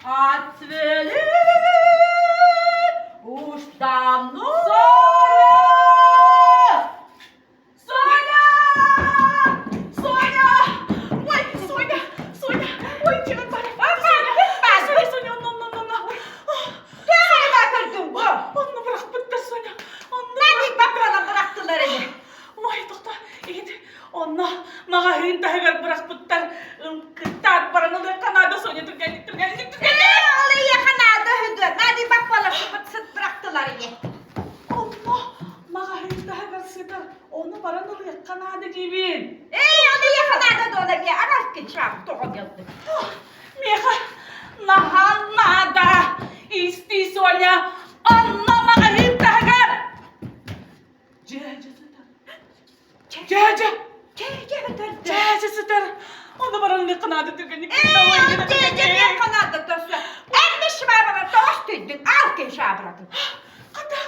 Отцвели уж давно. Соня! Соня! Ой, Соня! Соня! Ой, чего бар? Соня! Соня, Соня, онно, онно, онно. Төһө көрдүҥ бу? Онно бырахпыттар, Соня. Онно Наник баппалан бырахтылар ини. Ой, тохто, иһит. Онно маҕаһыын таһыгар бырахпыттар. Кыттаат баран ылыахха наада, Соня, түргэнник, түргэнник, түргэнник! Ол эйиэхэ наада үһү Наник баппалар сыт бырахтылар ини. Онно маҕаһыын таһыгар сытар. Ону баран ылыахха наада диибин. Эй, ол эйиэхэ наада дуола диэ, агалкин шаап тоҕо келдик. Миэхэ наһаа наада. Исти, Соня, онно маҕаһыын таһыгар. Дьээдьэ сытар. Дьээдьэ. Дьээдьэ сытар. Дьээдьэ сытар. Ону баран ылыахха наада түргэнник. Эй, дьээдьэ миэхэ наада тосу. Эн мишмарана тоҕос түйдүн, алкин шаабыратын. Хата,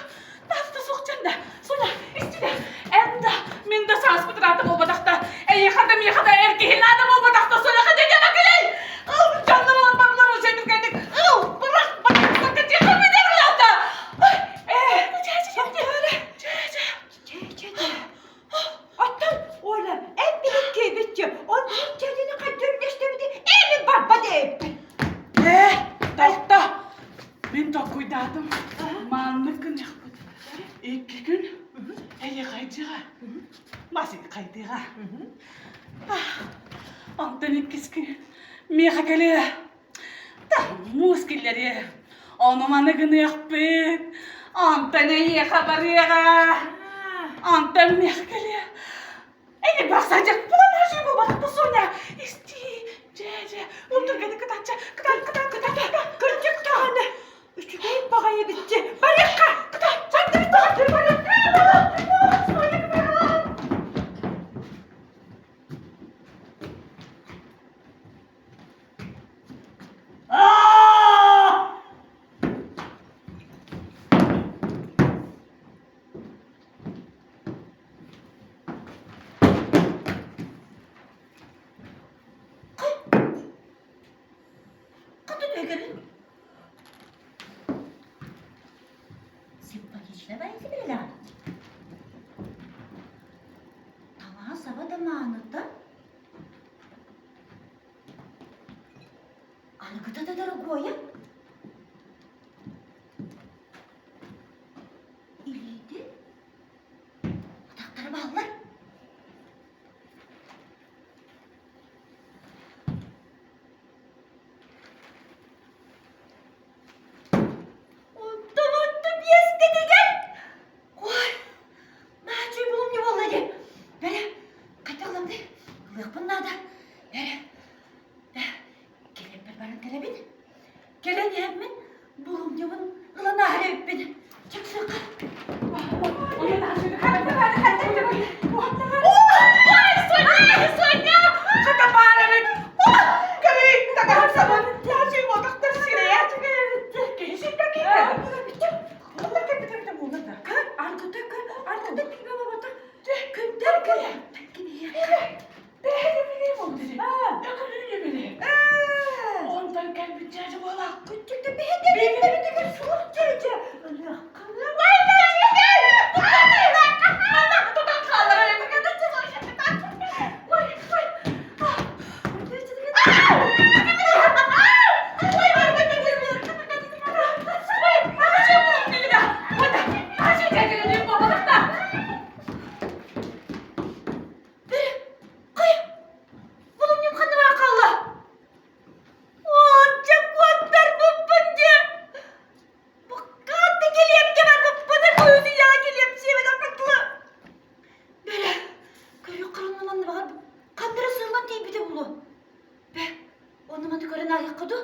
таста суох да, Соня, истинэ, эн да, мин да сааспыт ыраата буолбатахта, эйиэхэ да миэхэ да эр киһи наада буолбатахта, Соня, хата дьэ кэлэй! Ыл, дьоннор ылан барылар уже түргэнник, ыл, бырах, бырах, дьиэхэ бүтэр улаата! Э, чэ, чэ, чэ, чэ, чэ, чэ, чэ. Оттон Оля, эн биһикки ол биир дьэдьэни хайдах үллэстэбити эми барба диэбиппин. Э, тохто! Мин толкуйдаатым. Маннык гыныахпыт. Икки күн эйиэхэ Масик хайдыаҕа. Онтон иккис күн миэхэ кэлиэ. Муус киллэриэ. Ону-маны гыныахпыт. Онтон эйиэхэ барыаҕа. Онтон миэхэ кэлиэ. Эйи бахсадьак буламажы буолбатах Соня. Исти, дьэ, дьэ, ыл түргэнник кытааччы, кытаат, кытаат, кытаат, Кырдьык даҕаны, үчүгэй баҕайы биччи, барыахха, кытаат, сандыбыт даҕаны, барыахха, Соня, кытаат. Симпатичная тебе Таҥаһа саба да мааныта. Аныгыта да дорогуойа. Илиитин атахтара бааллар. Онтон онтум иэстэтигэр Ой, наачуй булумньу буолла дии. Бэрэ, хайдах ылам дии? Ылыахпын наада. Бэрэ, кэлиэппэр баран кэлэбин. Кэлэн иһэммин булумньубун ылан ааһар эбиппин. Чаксыахха. Онтон кэлбит дьээдьэ буолаах. Ханна эрэ сыыллан тиийбитэ буолуо. Бэ, ону маны көрөн аайахха дуу?